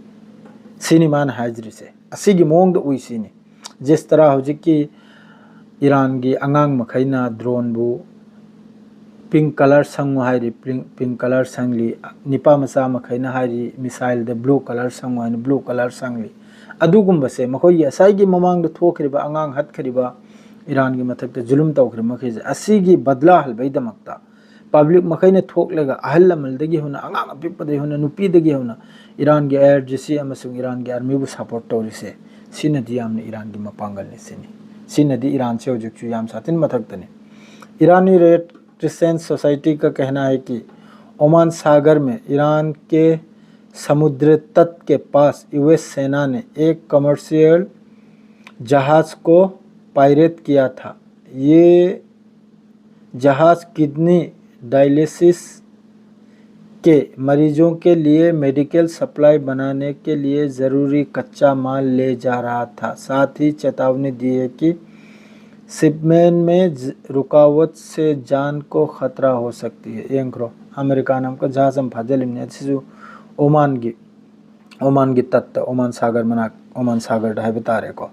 ꯁꯤꯅꯤ ꯃꯥꯅ ꯍꯥꯏꯖꯔꯤꯁꯦ꯫ ꯑꯁꯤꯒꯤ ꯃꯑꯣꯡꯗ ꯎꯏ ꯁꯤꯅꯤ꯫ ꯖꯤꯁ ꯇꯔꯥ ꯍꯧꯖꯤꯛꯀꯤ ꯏꯔꯥꯟꯒꯤ ꯑꯉꯥꯡ ꯃꯈꯩꯅ ꯗ꯭ꯔꯣꯟꯕꯨ ꯄꯤꯡ ꯀꯂꯔ ꯁꯪꯉꯨ ꯍꯥꯏꯔꯤ, ꯄꯤꯡ, ꯄꯤꯡ ꯀꯂꯔ ꯁꯪꯂꯤ꯫ ꯅꯤꯄꯥ ꯃꯆꯥ ꯃꯈꯩꯅ ꯍꯥꯏꯔꯤ ꯃꯤꯁꯥꯏꯜꯗ ꯕ꯭ꯂꯨ ꯀꯂꯔ ꯁꯪꯉꯨ ꯍꯥꯏꯅ ꯕ꯭ꯂꯨ ꯀꯂꯔ ꯁꯪꯂꯤ꯫ ꯑꯗꯨꯒꯨꯝꯕꯁꯦ ꯃꯈꯣꯏꯒꯤ ꯉꯁꯥꯏꯒꯤ ꯃꯃꯥꯡꯗ ꯊꯣꯛꯈ꯭ꯔꯤꯕ ꯑꯉꯥꯡ ꯍꯥꯠꯈ꯭ꯔꯤꯕ, ꯏꯔꯥꯟꯒꯤ ꯃꯊꯛꯇ ꯖꯨꯂꯨꯝ ꯇꯧꯈ꯭ꯔꯤꯕ ꯃꯈꯩꯁꯦ, ꯑꯁꯤꯒꯤ ꯕꯗꯂꯥ ꯍꯜꯕꯩꯗꯃꯛꯇ, ꯄꯕ꯭ꯂꯤꯛ ꯃꯈꯩꯅ ꯊꯣꯛꯂꯒ ꯑꯍꯜ ꯂꯃꯟꯗꯒꯤ ꯍꯧꯅ, ꯑꯉꯥꯡ ꯑꯄꯤꯛꯄꯗꯒꯤ ꯍꯧꯅ, ꯅꯨꯄꯤꯗꯒꯤ ꯍꯧꯅ ꯏꯔꯥꯟꯒꯤ IRGC ꯑꯃꯁꯨꯡ ꯏꯔꯥꯟꯒꯤ ꯑꯥꯔꯃꯤꯕꯨ ꯁꯄꯣꯔꯠ ꯇꯧꯔꯤꯁꯦ, ꯁꯤꯅꯗꯤ ꯌꯥꯝꯅ ꯏꯔꯥꯟꯒꯤ ꯃꯄꯥꯡꯒꯜꯅꯤ ꯁꯤꯅꯤ꯫ ꯁꯤꯅꯗꯤ ꯏꯔꯥꯟꯁꯦ ꯍꯧꯖꯤꯛꯁꯨ ꯌꯥꯝ ꯁꯥꯊꯤꯅ ꯃꯊꯛꯇꯅꯤ꯫ ईरानी रेड क्रिसेंट सोसाइटी का कहना है कि ओमान सागर में ईरान के समुद्र तट के पास यूएस सेना ने एक कमर्शियल जहाज को पायरेट किया था। ये जहाज किडनी डायलिसिस के मरीजों के लिए मेडिकल सप्लाई बनाने के लिए ज़रूरी कच्चा माल ले जा रहा था। साथ ही चेतावनी दी है कि शिपमेंट में ज- रुकावट से जान को खतरा हो सकती है। ꯌꯦꯡꯈ꯭ꯔꯣ, ꯑꯃꯦꯔꯤꯀꯥꯅ ꯑꯃꯨꯛꯀ ꯖꯍꯥꯖ ꯑꯃ ꯐꯥꯖꯤꯜꯂꯤꯕꯅꯤ꯫ ꯑꯁꯤꯁꯨ ꯑꯣꯃꯥꯟꯒꯤ ꯑꯣꯃꯥꯟꯒꯤ ꯇꯠꯇ, ꯑꯣꯃꯥꯟ ꯁꯥꯒꯔ ꯃꯅꯥꯛ, ꯑꯣꯃꯥꯟ ꯁꯥꯒꯔꯗ ꯍꯥꯏꯕ ꯇꯥꯔꯦꯀꯣ,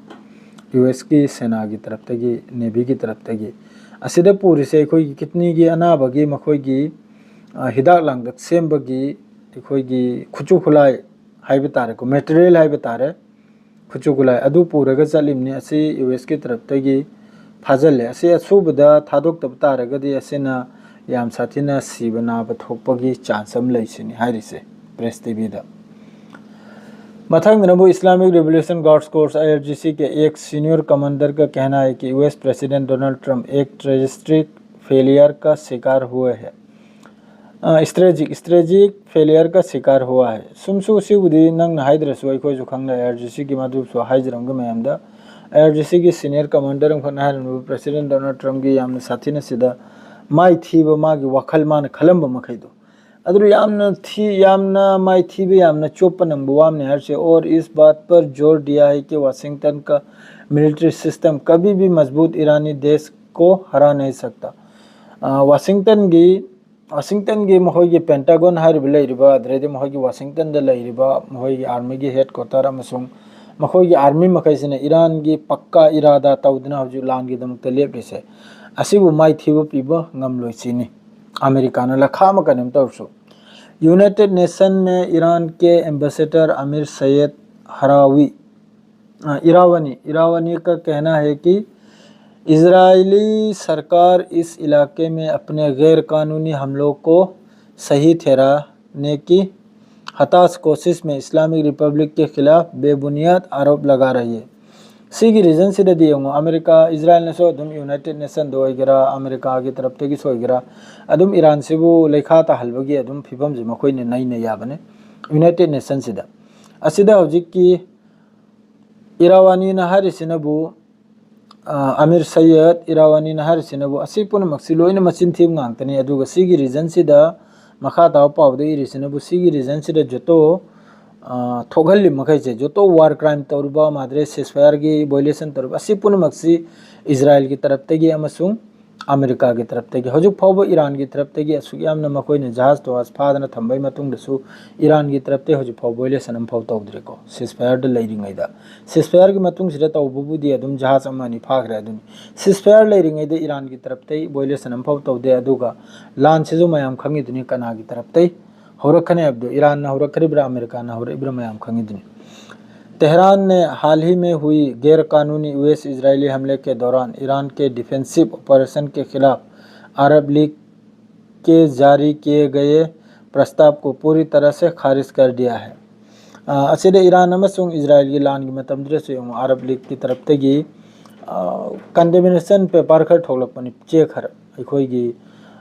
ꯌꯨ ꯑꯦꯁꯀꯤ ꯁꯦꯅꯥꯒꯤ ꯇꯔꯞꯇꯒꯤ, ꯅꯦꯚꯤꯒꯤ ꯇꯔꯞꯇꯒꯤ꯫ ꯑꯁꯤꯗ ꯄꯨꯔꯤꯁꯦ ꯑꯩꯈꯣꯏꯒꯤ ꯀꯤꯗꯅꯤꯒꯤ ꯑꯅꯥꯕꯒꯤ ꯃꯈꯣꯏꯒꯤ ꯑ, ꯍꯤꯗꯥꯛ ꯂꯥꯡꯊꯛ ꯁꯦꯝꯕꯒꯤ ꯑꯩꯈꯣꯏꯒꯤ ꯈꯨꯠꯁꯨ ꯈꯨꯠꯂꯥꯏ ꯍꯥꯏꯕ ꯇꯥꯔꯦꯀꯣ, ꯃꯦꯇꯔꯤꯌꯦꯜ ꯍꯥꯏꯕ ꯇꯥꯔꯦ, ꯈꯨꯠꯁꯨ ꯈꯨꯠꯂꯥꯏ ꯑꯗꯨ ꯄꯨꯔꯒ ꯆꯠꯂꯤꯕꯅꯤ꯫ ꯑꯁꯤ ꯌꯨ ꯑꯦꯁꯀꯤ ꯇꯔꯞꯇꯒꯤ ꯐꯥꯖꯤꯜꯂꯦ꯫ ꯑꯁꯤ ꯑꯁꯨꯕꯗ ꯊꯥꯗꯣꯛꯇꯕ ꯇꯥꯔꯒꯗꯤ ꯑꯁꯤꯅ ꯌꯥꯝ ꯁꯥꯊꯤꯅ ꯁꯤꯕ ꯅꯥꯕ ꯊꯣꯛꯄꯒꯤ ꯆꯥꯟꯁ ꯑꯃ ꯂꯩꯁꯤꯅꯤ ꯍꯥꯏꯔꯤꯁꯦ ꯄ꯭ꯔꯦꯁ ꯇꯤꯚꯤꯗ꯫ ꯃꯊꯪꯗꯅꯕꯨ Islamic Revolution Guards Corps, I R G C, के एक सीनियर कमांडर का कहना है कि यूएस प्रेसिडेंट डोनाल्ड ट्रंप एक स्ट्रेटेजिक फेलियर का शिकार हुए हैं। स्ट्रेजिक स्ट्रेजिक फेलियर का शिकार हुआ है꯫ ꯁꯨꯝꯁꯨ ꯁꯤꯕꯨꯗꯤ ꯅꯪꯅ ꯍꯥꯏꯗ꯭ꯔꯁꯨ ꯑꯩꯈꯣꯏꯁꯨ ꯈꯪꯅ ꯑꯥꯏ ꯑꯥꯔ ꯖꯤ ꯁꯤꯒꯤ ꯃꯗꯨꯁꯨ ꯍꯥꯏꯖꯔꯝꯒꯦ ꯃꯌꯥꯝꯗ꯫ ꯑꯥꯏ ꯑꯥꯔ ꯖꯤ ꯁꯤꯒꯤ ꯁꯤꯅꯤꯌꯔ ꯀꯃꯥꯟꯗꯔ ꯑꯃꯈꯛꯅ ꯍꯥꯏꯔꯝꯃꯤꯕ ꯄ꯭ꯔꯦꯁꯤꯗꯦꯟ ꯗꯣꯅꯥꯜꯗ ꯇ꯭ꯔꯝꯞꯀꯤ ꯌꯥꯝꯅ ꯁꯥꯊꯤꯅ ꯁꯤꯗ ꯃꯥꯏ ꯊꯤꯕ, ꯃꯥꯒꯤ ꯋꯥꯈꯜ ꯃꯥꯅ ꯈꯜꯂꯝꯕ ꯃꯈꯩꯗꯣ, ꯑꯗꯨ ꯌꯥꯝꯅ ꯊꯤ, ꯌꯥꯝꯅ ꯃꯥꯏ ꯊꯤꯕ, ꯌꯥꯝꯅ ꯆꯣꯞꯄ ꯅꯪꯕ ꯋꯥ ꯑꯃꯅꯤ ꯍꯥꯏꯔꯤꯁꯦ꯫ और इस बात पर जोर दिया है कि वाशिंगटन का मिलिट्री सिस्टम कभी भी मजबूत ईरानी देश को हरा नहीं सकता। ꯋꯥꯁꯤꯡꯇꯟꯒꯤ ꯋꯥꯁꯤꯡꯇꯟꯒꯤ ꯃꯈꯣꯏꯒꯤ ꯄꯦꯟꯇꯥꯒꯣꯟ ꯍꯥꯏꯔꯤꯕ ꯂꯩꯔꯤꯕ, ꯑꯗꯨꯗꯩꯗꯤ ꯃꯈꯣꯏꯒꯤ ꯋꯥꯁꯤꯡꯇꯟꯗ ꯂꯩꯔꯤꯕ ꯃꯈꯣꯏꯒꯤ ꯑꯥꯔꯃꯤꯒꯤ ꯍꯦꯗ ꯀ꯭ꯋꯥꯇꯔ ꯑꯃꯁꯨꯡ ꯃꯈꯣꯏꯒꯤ ꯑꯥꯔꯃꯤ ꯃꯈꯩꯁꯤꯅ ꯏꯔꯥꯟꯒꯤ ꯄꯛꯀꯥ ꯏꯔꯥꯗꯥ ꯇꯧꯗꯨꯅ ꯍꯧꯖꯤꯛ ꯂꯥꯟꯒꯤꯗꯃꯛꯇ ꯂꯦꯞꯂꯤꯁꯦ, ꯑꯁꯤꯕꯨ ꯃꯥꯏꯊꯤꯕ ꯄꯤꯕ ꯉꯝꯂꯣꯏ ꯁꯤꯅꯤ꯫ ꯑꯃꯦꯔꯤꯀꯥꯅ ꯂꯈꯥ ꯑꯃ ꯀꯩꯅꯣꯝ ꯇꯧꯔꯁꯨ꯫ यूनाइटेड नेशन में ईरान के एम्बेसडर अमीर सैयद हरावी, अ, इरावनी, इरावनी का कहना है कि इजरायली सरकार इस इलाके में अपने गैर कानूनी हमलों को सही ठहराने की हताश कोशिश में इस्लामिक रिपब्लिक के खिलाफ बेबुनियाद आरोप लगा रही है। ꯁꯤꯒꯤ ꯔꯤꯖꯟꯁꯤꯗꯗꯤ ꯌꯦꯡꯉꯣ, ꯑꯃꯦꯔꯤꯀꯥ, ꯏꯖꯔꯥꯏꯜꯅꯁꯨ ꯑꯗꯨꯝ ꯌꯨꯅꯥꯏꯇꯦꯗ ꯅꯦꯁꯟꯗ ꯑꯣꯏꯒꯦꯔꯥ, ꯑꯃꯦꯔꯤꯀꯥꯒꯤ ꯇꯔꯞꯇꯒꯤꯁꯨ ꯑꯣꯏꯒꯦꯔꯥ, ꯑꯗꯨꯝ ꯏꯔꯥꯟꯁꯤꯕꯨ ꯂꯩꯈꯥ ꯇꯥꯍꯜꯕꯒꯤ ꯑꯗꯨꯝ ꯐꯤꯕꯝꯁꯦ ꯃꯈꯣꯏꯅ ꯅꯩꯅ ꯌꯥꯕꯅꯤ꯫ ꯌꯨꯅꯥꯏꯇꯦꯠ ꯅꯦꯁꯟꯁꯤꯗ꯫ ꯑꯁꯤꯗ ꯍꯧꯖꯤꯛꯀꯤ ꯏꯔꯥꯋꯥꯅꯤꯅ ꯍꯥꯏꯔꯤꯁꯤꯅꯕꯨ, ꯑ, ꯑꯃꯤꯔ ꯁꯩꯌꯗ ꯏꯔꯥꯋꯥꯅꯤꯅ ꯍꯥꯏꯔꯤꯁꯤꯅꯕꯨ ꯑꯁꯤ ꯄꯨꯝꯅꯃꯛꯁꯤ ꯂꯣꯏꯅ ꯃꯆꯤꯟ ꯊꯤꯕ ꯉꯥꯛꯇꯅꯤ꯫ ꯑꯗꯨꯒ ꯁꯤꯒꯤ ꯔꯤꯖꯟꯁꯤꯗ ꯃꯈꯥ ꯇꯥꯕ ꯄꯥꯎꯗ ꯏꯔꯤꯁꯤꯅꯕꯨ ꯁꯤꯒꯤ ꯔꯤꯖꯟꯁꯤꯗ ꯖꯣꯇꯣ, ꯑ, ꯊꯣꯛꯍꯜꯂꯤ ꯃꯈꯩꯁꯦ, ꯖꯣꯇꯣ ꯋꯥꯔ ꯀ꯭ꯔꯥꯏꯝ ꯇꯧꯔꯤꯕ, ꯃꯥꯗ꯭ꯔꯦ ꯁꯤꯁꯐꯥꯌꯔꯒꯤ ꯚꯣꯏꯂꯦꯁꯟ ꯇꯧꯔꯤꯕ ꯑꯁꯤ ꯄꯨꯝꯅꯃꯛꯁꯤ ꯏꯖꯔꯥꯏꯜꯒꯤ ꯇꯔꯞꯇꯒꯤ ꯑꯃꯁꯨꯡ ꯑꯃꯦꯔꯤꯀꯥꯒꯤ ꯇꯔꯞꯇꯒꯤ꯫ ꯍꯧꯖꯤꯛ ꯐꯥꯎꯕ ꯏꯔꯥꯟꯒꯤ ꯇꯔꯞꯇꯒꯤ ꯑꯁꯨꯛ ꯌꯥꯝꯅ ꯃꯈꯣꯏꯅ ꯖꯍꯥꯖ ꯇꯣꯍꯥꯖ ꯐꯥꯗꯅ ꯊꯝꯕꯒꯤ ꯃꯇꯨꯡꯗꯁꯨ ꯏꯔꯥꯟꯒꯤ ꯇꯔꯞꯇꯒꯤ ꯍꯧꯖꯤꯛ ꯐꯥꯎꯕ ꯚꯣꯏꯂꯦꯁꯟ ꯑꯃꯐꯥꯎ ꯇꯧꯗ꯭ꯔꯤꯀꯣ, ꯁꯤꯁꯐꯥꯌꯔꯗ ꯂꯩꯔꯤꯉꯩꯗ꯫ ꯁꯤꯁꯐꯥꯌꯔꯒꯤ ꯃꯇꯨꯡꯁꯤꯗ ꯇꯧꯕꯕꯨꯗꯤ ꯑꯗꯨꯝ ꯖꯍꯥꯖ ꯑꯃ ꯑꯅꯤ ꯐꯥꯈ꯭ꯔꯦ ꯑꯗꯨꯅꯤ꯫ ꯁꯤꯁꯐꯥꯌꯔ ꯂꯩꯔꯤꯉꯩꯗ ꯏꯔꯥꯟꯒꯤ ꯇꯔꯞꯇꯒꯤ ꯚꯣꯏꯂꯦꯁꯟ ꯑꯃꯐꯥꯎ ꯇꯧꯗꯦ꯫ ꯑꯗꯨꯒ ꯂꯥꯟꯁꯤꯁꯨ ꯃꯌꯥꯝ ꯈꯪꯉꯤꯗꯨꯅꯤ ꯀꯅꯥꯒꯤ ꯇꯔꯞꯇꯒꯤ ꯍꯧꯔꯛꯀꯅꯤ ꯍꯥꯏꯕꯗꯨ, ꯏꯔꯥꯟꯅ ꯍꯧꯔꯛꯈ꯭ꯔꯤꯕ꯭ꯔꯥ ꯑꯃꯦꯔꯤꯀꯥꯅ ꯍꯧꯔꯛꯏꯕ꯭ꯔꯥ ꯃꯌꯥꯝ ꯈꯪꯉꯤꯗꯨꯅꯤ꯫ तेहरान ने हाल ही में हुई गैर कानूनी यूएस इजरायली हमले के दौरान ईरान के डिफेंसिव ऑपरेशन के खिलाफ अरब लीग के जारी किए गए प्रस्ताव को पूरी तरह से खारिज कर दिया है꯫ ꯑ, ꯑꯁꯤꯗ ꯏꯔꯥꯟ ꯑꯃꯁꯨꯡ ꯏꯖꯔꯥꯏꯜꯒꯤ ꯂꯥꯟꯒꯤ ꯃꯇꯝꯗꯨꯗꯁꯨ ꯌꯦꯡꯉꯨ, ꯑꯔꯕ ꯂꯤꯒꯀꯤ ꯇꯔꯞꯇꯒꯤ, ꯑ, ꯀꯟꯗꯦꯃꯤꯅꯦꯁꯟ ꯄꯦꯄꯔ ꯈꯔ ꯊꯣꯛꯂꯛꯄꯅꯤ, ꯆꯦ ꯈꯔ꯫ ꯑꯩꯈꯣꯏꯒꯤ,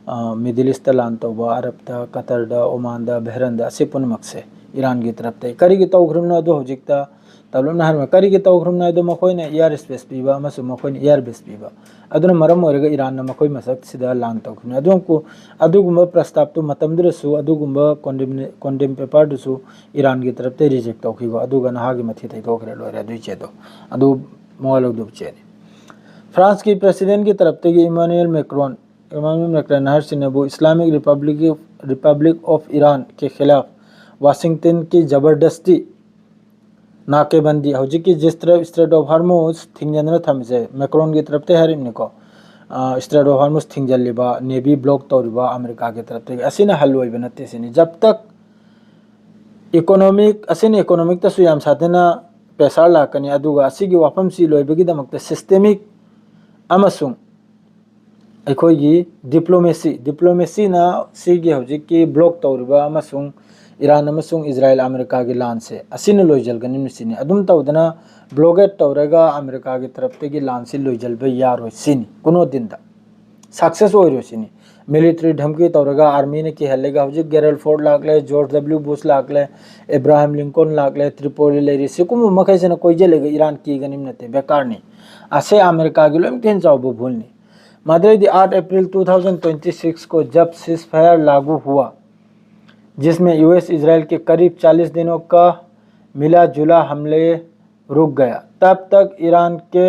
ꯑ, ꯃꯤꯗꯜ ꯏꯁꯇ ꯂꯥꯟ ꯇꯧꯕ, ꯑꯔꯕꯇ, ꯀꯇꯔꯗ, ꯑꯣꯃꯥꯟꯗ, ꯕꯦꯍꯔꯟꯗ, ꯑꯁꯤ ꯄꯨꯝꯅꯃꯛꯁꯦ ꯏꯔꯥꯟꯒꯤ ꯇꯔꯞꯇꯒꯤ꯫ ꯀꯔꯤꯒꯤ ꯇꯧꯈ꯭ꯔꯤꯕꯅꯣ ꯑꯗꯨ ꯍꯧꯖꯤꯛꯇ ꯇꯞꯂꯞꯅ ꯍꯥꯏꯔꯝꯃꯦ꯫ ꯀꯔꯤꯒꯤ ꯇꯧꯈ꯭ꯔꯤꯕꯅꯣ ꯍꯥꯏꯗꯣ ꯃꯈꯣꯏꯅ ꯏꯌꯥꯔ ꯁ꯭ꯄꯦꯁ ꯄꯤꯕ ꯑꯃꯁꯨꯡ ꯃꯈꯣꯏꯅ ꯏꯌꯥꯔ ꯕꯦꯁ ꯄꯤꯕ꯫ ꯑꯗꯨꯅ ꯃꯔꯝ ꯑꯣꯏꯔꯒ ꯏꯔꯥꯟꯅ ꯃꯈꯣꯏ ꯃꯁꯛꯁꯤꯗ ꯂꯥꯟ ꯇꯧꯈꯤꯕꯅꯤ꯫ ꯑꯗꯨ, ꯑꯗꯨꯒꯨꯝꯕ ꯄ꯭ꯔꯁꯇꯥꯞꯇꯨ ꯃꯇꯝꯗꯨꯗꯁꯨ ꯑꯗꯨꯒꯨꯝꯕ ꯀꯣꯟꯗꯦꯝꯅꯦ-, ꯀꯣꯟꯗꯦꯝ ꯄꯦꯄꯔꯗꯨꯁꯨ ꯏꯔꯥꯟꯒꯤ ꯇꯔꯞꯇ ꯔꯤꯖꯦꯛ ꯇꯧꯈꯤꯕ꯫ ꯑꯗꯨꯒ ꯅꯍꯥꯒꯤ ꯃꯊꯤ ꯇꯩꯊꯣꯛꯈ꯭ꯔꯦ, ꯂꯣꯏꯔꯦ ꯑꯗꯨꯏ ꯆꯦꯗꯣ꯫ ꯑꯗꯨ ꯃꯋꯥ ꯂꯧꯗꯕ ꯆꯦꯅꯤ꯫ ꯐ꯭ꯔꯥꯟꯁꯀꯤ ꯄ꯭ꯔꯦꯁꯤꯗꯦꯟꯒꯤ ꯇꯔꯞꯇꯒꯤ ꯏꯃꯥꯅꯨꯑꯦꯜ ꯃꯦꯀ꯭ꯔꯣꯟ, ꯏꯃꯥꯅꯨꯑꯦꯜ ꯃꯦꯀ꯭ꯔꯣꯟ ꯍꯥꯏꯔꯤꯁꯤꯅꯕꯨ Islamic republic, republic of Iran ꯀꯦ ꯈꯤꯂꯥꯐ ꯋꯥꯁꯤꯡꯇꯟꯒꯤ ꯖꯕꯔꯗꯁꯇꯤ ꯅꯥꯀꯦꯕꯟꯗꯤ, ꯍꯧꯖꯤꯛꯀꯤ ꯖꯤꯁꯇ꯭ꯔ-, ꯏꯁꯇ꯭ꯔꯦꯠ ꯑꯣꯐ ꯍꯥꯔꯃꯨꯁ ꯊꯤꯡꯖꯤꯟꯗꯅ ꯊꯝꯃꯤꯁꯦ ꯃꯦꯀ꯭ꯔꯣꯟꯒꯤ ꯇꯔꯞꯇꯒꯤ ꯍꯥꯏꯔꯤꯕꯅꯤꯀꯣ꯫ ꯑ, ꯏꯁꯇ꯭ꯔꯦꯠ ꯑꯣꯐ ꯍꯥꯔꯃꯨꯁ ꯊꯤꯡꯖꯤꯜꯂꯤꯕ, ꯅꯦꯚꯤ ꯕ꯭ꯂꯣꯛ ꯇꯧꯔꯤꯕ ꯑꯃꯦꯔꯤꯀꯥꯒꯤ ꯇꯔꯞꯇꯒꯤ꯫ ꯑꯁꯤꯅ ꯍꯜ ꯑꯣꯏꯕ ꯅꯠꯇꯦ ꯁꯤꯅꯤ꯫ ꯖꯕ ꯇꯛ ꯏꯀꯣꯅꯣꯃꯤꯛ, ꯑꯁꯤꯅ ꯏꯀꯣꯅꯣꯃꯤꯛꯇꯁꯨ ꯌꯥꯝ ꯁꯥꯊꯤꯅ ꯄ꯭ꯔꯦꯁꯥꯔ ꯂꯥꯛꯀꯅꯤ꯫ ꯑꯗꯨꯒ ꯑꯁꯤꯒꯤ ꯋꯥꯐꯝꯁꯤ ꯂꯣꯏꯕꯒꯤꯗꯃꯛꯇ ꯁꯤꯁꯇꯦꯃꯤꯛ ꯑꯃꯁꯨꯡ ꯑꯩꯈꯣꯏꯒꯤ ꯗꯤꯄ꯭ꯂꯣꯃꯦꯁꯤ, ꯗꯤꯄ꯭ꯂꯣꯃꯦꯁꯤꯅ ꯁꯤꯒꯤ ꯍꯧꯖꯤꯛꯀꯤ ꯕ꯭ꯂꯣꯛ ꯇꯧꯔꯤꯕ ꯑꯃꯁꯨꯡ ꯏꯔꯥꯟ ꯑꯃꯁꯨꯡ ꯏꯖꯔꯥꯏꯜ ꯑꯃꯦꯔꯤꯀꯥꯒꯤ ꯂꯥꯟꯁꯦ ꯑꯁꯤꯅ ꯂꯣꯏꯁꯤꯟꯒꯅꯤ ꯁꯤꯅꯤ꯫ ꯑꯗꯨꯝ ꯇꯧꯗꯅ ꯕ꯭ꯂꯣꯀꯦꯠ ꯇꯧꯔꯒ ꯑꯃꯦꯔꯤꯀꯥꯒꯤ ꯇꯔꯞꯇꯒꯤ ꯂꯥꯟꯁꯤ ꯂꯣꯏꯁꯤꯟꯕ ꯌꯥꯔꯣꯏ ꯁꯤꯅꯤ ꯀꯨꯅꯣ ꯗꯤꯟꯗ꯫ ꯁꯛꯁꯦꯁ ꯑꯣꯏꯔꯣꯏ ꯁꯤꯅꯤ꯫ ꯃꯤꯂꯤꯇꯔꯤ ꯙꯝꯀꯤ ꯇꯧꯔꯒ ꯑꯥꯔꯃꯤꯅ ꯀꯤꯍꯜꯂꯒ ꯍꯧꯖꯤꯛ ꯒꯦꯔꯜ ꯐꯣꯔꯠ ꯂꯥꯛꯂꯦ, ꯖꯣꯔꯖ ꯗꯕ꯭ꯂꯤꯎ ꯕꯨꯁ ꯂꯥꯛꯂꯦ, ꯑꯦꯕ꯭ꯔꯥꯍꯥꯝ ꯂꯤꯡꯀꯣꯟ ꯂꯥꯛꯂꯦ, ꯇ꯭ꯔꯤꯄꯣꯂꯤ ꯂꯩꯔꯤ, ꯁꯤꯒꯨꯝꯕ ꯃꯈꯩꯁꯤꯅ ꯀꯣꯏꯁꯤꯜꯂꯒ ꯏꯔꯥꯟ ꯀꯤꯒꯅꯤꯕ ꯅꯠꯇꯦ, ꯕꯦꯀꯥꯔꯅꯤ꯫ ꯑꯁꯦ ꯑꯃꯦꯔꯤꯀꯥꯒꯤ ꯂꯣꯏꯅ ꯊꯤꯅ ꯆꯥꯎꯕ ꯚꯨꯜꯅꯤ꯫ मादरे दी आठ अप्रैल दो हज़ार तेईस को जब सीज़फायर लागू हुआ, जिसमें यूएस इजराइल के करीब चालीस दिनों का मिला जुला हमले रुक गया, तब तक ईरान के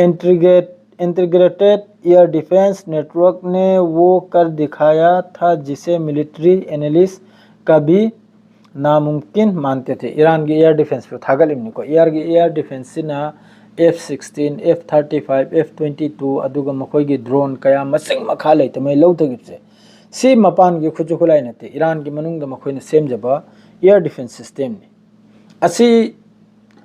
integrate integrated air defence network ने वो कर दिखाया था जिसे मिलिट्री एनालिस्ट कभी नामुमकिन मानते थे। ईरान की एयर डिफेंस पे थागल इमनिको, ईरान की एयर डिफेंस सिना F sixteen, F thirty five, F twenty two, ꯑꯗꯨꯒ ꯃꯈꯣꯏꯒꯤ ꯗ꯭ꯔꯣꯟ ꯀꯌꯥ ꯃꯁꯤꯡ ꯃꯈꯥ ꯂꯩꯇꯃꯩ ꯂꯧꯊꯈꯤꯕꯁꯦ, ꯁꯤ ꯃꯄꯥꯟꯒꯤ ꯈꯨꯠꯁꯨ ꯈꯨꯠꯂꯥꯏ ꯅꯠꯇꯦ, ꯏꯔꯥꯟꯒꯤ ꯃꯅꯨꯡꯗ ꯃꯈꯣꯏꯅ ꯁꯦꯝꯖꯕ ꯑꯦꯌꯔ ꯗꯤꯐꯦꯟꯁ ꯁꯤꯁꯇꯦꯝꯅꯤ꯫ ꯑꯁꯤ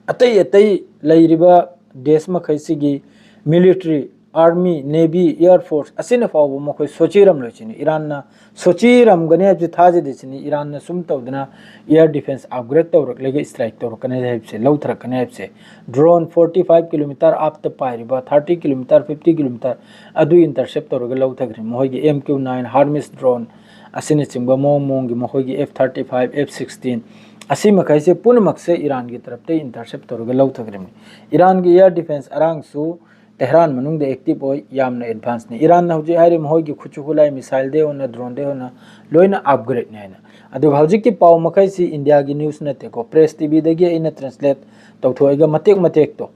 ꯑꯇꯩ ꯑꯇꯩ ꯂꯩꯔꯤꯕ ꯗꯦꯁ ꯃꯈꯩꯁꯤꯒꯤ military, army, navy, air force ꯑꯁꯤꯅ ꯐꯥꯎꯕ ꯃꯈꯣꯏ ꯁꯣꯆꯤꯔꯝꯂꯣꯏ ꯁꯤꯅꯤ꯫ ꯏꯔꯥꯟꯅ ꯁꯣꯆꯤꯔꯝꯒꯅꯤ ꯍꯥꯏꯕꯁꯤ ꯊꯥꯖꯗꯦ ꯁꯤꯅꯤ꯫ ꯏꯔꯥꯟꯅ ꯁꯨꯝ ꯇꯧꯗꯅ ꯑꯦꯌꯔ ꯗꯤꯐꯦꯟꯁ ꯑꯞꯒ꯭ꯔꯦꯗ ꯇꯧꯔꯛꯂꯒ ꯏꯁꯇ꯭ꯔꯥꯏꯛ ꯇꯧꯔꯛꯀꯅꯤ ꯍꯥꯏꯕꯁꯦ, ꯂꯧꯊꯔꯛꯀꯅꯤ ꯍꯥꯏꯕꯁꯦ꯫ ꯗ꯭ꯔꯣꯟ forty five kilometer ꯑꯥꯞꯇ ꯄꯥꯏꯔꯤꯕ, thirty kilometer, fifty kilometer ꯑꯗꯨ ꯏꯟꯇꯔꯁꯦꯞ ꯇꯧꯔꯒ ꯂꯧꯊꯈ꯭ꯔꯦ꯫ ꯃꯈꯣꯏꯒꯤ M Q nine Hermes drone ꯑꯁꯤꯅꯆꯤꯡꯕ ꯃꯑꯣꯡ ꯃꯑꯣꯡꯒꯤ ꯃꯈꯣꯏꯒꯤ F thirty five, F sixteen ꯑꯁꯤ ꯃꯈꯩꯁꯦ ꯄꯨꯝꯅꯃꯛꯁꯦ ꯏꯔꯥꯟꯒꯤ ꯇꯔꯞꯇ ꯏꯟꯇꯔꯁꯦꯞ ꯇꯧꯔꯒ ꯂꯧꯊꯈ꯭ꯔꯤꯕꯅꯤ꯫ ꯏꯔꯥꯟꯒꯤ ꯑꯦꯌꯔ ꯗꯤꯐꯦꯟꯁ ꯑꯔꯥꯡꯁꯨ ꯇꯦꯍꯔꯥꯟ ꯃꯅꯨꯡꯗ ꯑꯦꯛꯇꯤꯚ ꯑꯣꯏ, ꯌꯥꯝꯅ ꯑꯦꯗꯚꯥꯟꯁꯅꯤ꯫ ꯏꯔꯥꯟꯅ ꯍꯧꯖꯤꯛ ꯍꯥꯏꯔꯤꯕ ꯃꯈꯣꯏꯒꯤ ꯈꯨꯠꯁꯨ ꯈꯨꯠꯂꯥꯏ, ꯃꯤꯁꯥꯏꯜꯗꯒꯤ ꯍꯧꯅ, ꯗ꯭ꯔꯣꯟꯗꯒꯤ ꯍꯧꯅ ꯂꯣꯏꯅ ꯑꯞꯒ꯭ꯔꯦꯗꯅꯤ ꯍꯥꯏꯅ꯫ ꯑꯗꯨꯒ ꯍꯧꯖꯤꯛꯀꯤ ꯄꯥꯎ ꯃꯈꯩꯁꯤ ꯏꯟꯗꯤꯌꯥꯒꯤ ꯅ꯭ꯌꯨꯁ ꯅꯠꯇꯦꯀꯣ, ꯄ꯭ꯔꯦꯁ ꯇꯤꯚꯤꯗꯒꯤ ꯑꯩꯅ ꯇ꯭ꯔꯥꯟꯁꯂꯦꯠ ꯇꯧꯊꯣꯛꯑꯒ ꯃꯇꯦꯛ ꯃꯇꯦꯛꯇꯣ,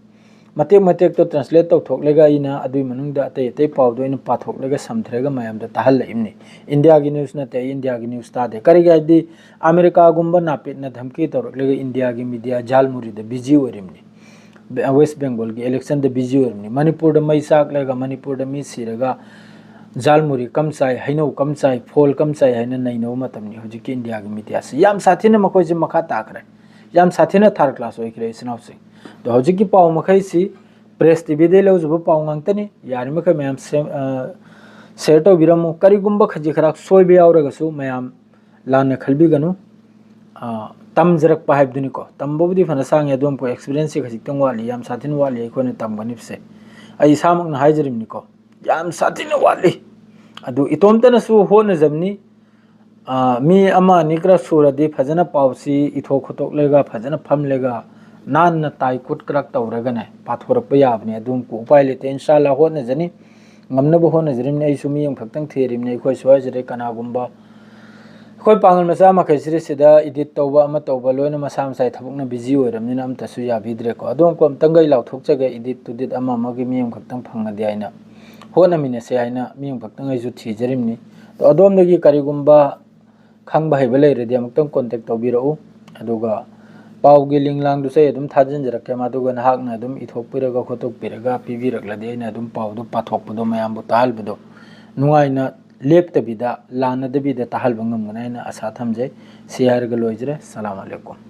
ꯃꯇꯦꯛ ꯃꯇꯦꯛꯇꯣ ꯇ꯭ꯔꯥꯟꯁꯂꯦꯠ ꯇꯧꯊꯣꯛꯂꯒ ꯑꯩꯅ ꯑꯗꯨꯒꯤ ꯃꯅꯨꯡꯗ ꯑꯇꯩ ꯑꯇꯩ ꯄꯥꯎꯗꯣ ꯑꯩꯅ ꯄꯥꯊꯣꯛꯂꯒ ꯁꯝꯊꯔꯒ ꯃꯌꯥꯝꯗ ꯇꯥꯍꯜꯂꯛꯏꯕꯅꯤ꯫ ꯏꯟꯗꯤꯌꯥꯒꯤ ꯅ꯭ꯌꯨꯁ ꯅꯠꯇꯦ, ꯑꯩ ꯏꯟꯗꯤꯌꯥꯒꯤ ꯅ꯭ꯌꯨꯁ ꯇꯥꯗꯦ꯫ ꯀꯔꯤꯒꯤ ꯍꯥꯏꯕꯗꯤ ꯑꯃꯦꯔꯤꯀꯥꯒꯨꯝꯕ ꯅꯥꯄꯤꯠꯅ ꯙꯝꯀꯤ ꯇꯧꯔꯛꯂꯒ ꯏꯟꯗꯤꯌꯥꯒꯤ ꯃꯤꯗꯤꯌꯥ ꯖꯥꯜꯃꯨꯔꯤꯗ ꯕꯤꯖꯤ ꯑꯣꯏꯔꯤꯕꯅꯤ꯫ ꯕꯦ-, ꯋꯦꯁ ꯕꯦꯡꯒꯣꯜꯒꯤ ꯏꯂꯦꯛꯁꯟꯗ ꯕꯤꯖꯤ ꯑꯣꯏꯔꯤꯕꯅꯤ꯫ ꯃꯅꯤꯄꯨꯔꯗ ꯃꯩ ꯆꯥꯛꯂꯒ ꯃꯅꯤꯄꯨꯔꯗ ꯃꯤ ꯁꯤꯔꯒ ꯖꯥꯜꯃꯨꯔꯤ ꯀꯝ ꯆꯥꯏ, ꯍꯩꯅꯧ ꯀꯝ ꯆꯥꯏ, ꯐꯣꯜ ꯀꯝ ꯆꯥꯏ ꯍꯥꯏꯅ ꯅꯩꯅꯕ ꯃꯇꯝꯅꯤ ꯍꯧꯖꯤꯛꯀꯤ ꯏꯟꯗꯤꯌꯥꯒꯤ ꯃꯤꯗꯤꯌꯥꯁꯤ꯫ ꯌꯥꯝ ꯁꯥꯊꯤꯅ ꯃꯈꯣꯏꯁꯦ ꯃꯈꯥ ꯇꯥꯈ꯭ꯔꯦ꯫ ꯌꯥꯝ ꯁꯥꯊꯤꯅ ꯊꯥꯔ ꯀ꯭ꯂꯥꯁ ꯑꯣꯏꯈ꯭ꯔꯦ ꯏꯆꯤꯟ ꯏꯅꯥꯎꯁꯤꯡ꯫ ꯑꯗꯣ ꯍꯧꯖꯤꯛꯀꯤ ꯄꯥꯎ ꯃꯈꯩꯁꯤ ꯄ꯭ꯔꯦꯁ ꯇꯤꯚꯤꯗꯒꯤ ꯂꯧꯖꯕ ꯄꯥꯎ ꯉꯥꯛꯇꯅꯤ꯫ ꯌꯥꯔꯤꯃꯈꯩ ꯃꯌꯥꯝ ꯁꯦꯝ-, ꯑ, ꯁꯦꯌꯔ ꯇꯧꯕꯤꯔꯝꯃꯨ꯫ ꯀꯔꯤꯒꯨꯝꯕ ꯈꯖꯤꯛ ꯈꯔꯥꯛ ꯁꯣꯏꯕ ꯌꯥꯎꯔꯒꯁꯨ ꯃꯌꯥꯝ ꯂꯥꯟꯅ ꯈꯜꯕꯤꯒꯅꯨ꯫ ꯑ, ꯇꯝꯖꯔꯛꯄ ꯍꯥꯏꯕꯗꯨꯅꯤꯀꯣ꯫ ꯇꯝꯕꯕꯨꯗꯤ ꯐꯅ ꯁꯥꯡꯉꯦ, ꯑꯗꯨ ꯑꯃꯨꯛ ꯑꯦꯛꯁꯄꯤꯔꯤꯌꯦꯟꯁꯁꯤ ꯈꯖꯤꯛꯇꯪ ꯋꯥꯠꯂꯤ, ꯌꯥꯝ ꯁꯥꯊꯤꯅ ꯋꯥꯠꯂꯤ ꯑꯩꯈꯣꯏꯅ ꯇꯝꯒꯅꯤꯕꯁꯦ꯫ ꯑꯩ ꯏꯁꯥꯃꯛꯅ ꯍꯥꯏꯖꯔꯤꯕꯅꯤꯀꯣ꯫ ꯌꯥꯝ ꯁꯥꯊꯤꯅ ꯋꯥꯠꯂꯤ꯫ ꯑꯗꯨ ꯏꯇꯣꯝꯇꯅꯁꯨ ꯍꯣꯠꯅꯖꯕꯅꯤ꯫ ꯑꯥ, ꯃꯤ ꯑꯃ ꯑꯅꯤ ꯈꯔ ꯁꯨꯔꯗꯤ ꯐꯖꯅ ꯄꯥꯎꯁꯤ ꯏꯊꯣꯛ ꯈꯣꯠꯇꯣꯛꯂꯒ ꯐꯖꯅ ꯐꯝꯂꯒ ꯅꯥꯟꯅ ꯇꯥꯏ ꯀꯨꯠ ꯀꯔꯛ ꯇꯧꯔꯒꯅꯦ ꯄꯥꯊꯣꯔꯛꯄ ꯌꯥꯕꯅꯦ꯫ ꯑꯗꯨꯝ ꯎꯄꯥꯏ ꯂꯩꯇꯦ꯫ ꯏꯟꯁꯥ ꯑꯜꯂꯥ ꯍꯣꯠꯅꯖꯅꯤ꯫ ꯉꯝꯅꯕ ꯍꯣꯠꯅꯖꯔꯤꯕꯅꯤ꯫ ꯑꯩꯁꯨ ꯃꯤ ꯑꯃꯈꯛꯇꯪ ꯊꯤꯔꯤꯕꯅꯤ꯫ ꯑꯩꯈꯣꯏ ꯁ꯭ꯋꯥꯏꯁꯤꯗ ꯀꯅꯥꯒꯨꯝꯕ ꯑꯩꯈꯣꯏ ꯄꯥꯡꯒꯜ ꯃꯆꯥ ꯃꯈꯩꯁꯤꯗ ꯁꯤꯗ edit ꯇꯧꯕ ꯑꯃ ꯇꯧꯕ ꯂꯣꯏꯅ ꯃꯁꯥ ꯃꯁꯥꯒꯤ ꯊꯕꯛꯅ busy ꯑꯣꯏꯔꯕꯅꯤꯅ ꯑꯝꯇꯁꯨ ꯌꯥꯕꯤꯗ꯭ꯔꯦꯀꯣ꯫ ꯑꯗꯨꯝ ꯑꯝꯇꯪꯒ ꯂꯥꯎꯊꯣꯛꯆꯒꯦ꯫ Edit ꯇꯨꯗꯤꯠ ꯑꯃ ꯑꯃꯒꯤ ꯃꯤ ꯑꯃꯈꯛꯇꯪ ꯐꯪꯉꯗꯤ ꯍꯥꯏꯅ ꯍꯣꯠꯅꯃꯤꯟꯅꯁꯦ ꯍꯥꯏꯅ ꯃꯤ ꯑꯃꯈꯛꯇꯪ ꯑꯩꯁꯨ ꯊꯤꯖꯔꯤꯕꯅꯤ꯫ ꯑꯗꯣ ꯑꯗꯣꯝꯗꯒꯤ ꯀꯔꯤꯒꯨꯝꯕ ꯈꯪꯕ ꯍꯩꯕ ꯂꯩꯔꯗꯤ ꯑꯃꯨꯛꯇꯪ contact ꯇꯧꯕꯤꯔꯛꯎ꯫ ꯑꯗꯨꯒ ꯄꯥꯎꯒꯤ link ꯂꯥꯡꯗꯨꯁꯨ ꯑꯩ ꯑꯗꯨꯝ ꯊꯥꯖꯤꯟꯖꯔꯛꯀꯦ꯫ ꯃꯗꯨꯒ ꯅꯍꯥꯛꯅ ꯑꯗꯨꯝ ꯏꯊꯣꯛꯄꯤꯔꯒ ꯈꯣꯠꯇꯣꯛꯄꯤꯔꯒ ꯄꯤꯕꯤꯔꯛꯂꯗꯤ ꯑꯩꯅ ꯑꯗꯨꯝ ꯄꯥꯎꯗꯨ ꯄꯥꯊꯣꯛꯄꯗꯣ ꯃꯌꯥꯝꯕꯨ ꯇꯥꯍꯜꯕꯗꯣ ꯅꯨꯡꯉꯥꯏꯅ ꯂꯦꯞꯇꯕꯤꯗ, ꯂꯥꯟꯅꯗꯕꯤꯗ ꯇꯥꯍꯜꯕ ꯉꯝꯒꯅꯤ ꯍꯥꯏꯅ ꯑꯁꯥ ꯊꯝꯖꯩ꯫ ꯁꯤ ꯍꯥꯏꯔꯒ ꯂꯣꯏꯖꯔꯦ꯫ ꯁꯂꯥꯝ ꯑꯂꯩꯀꯨꯝ꯫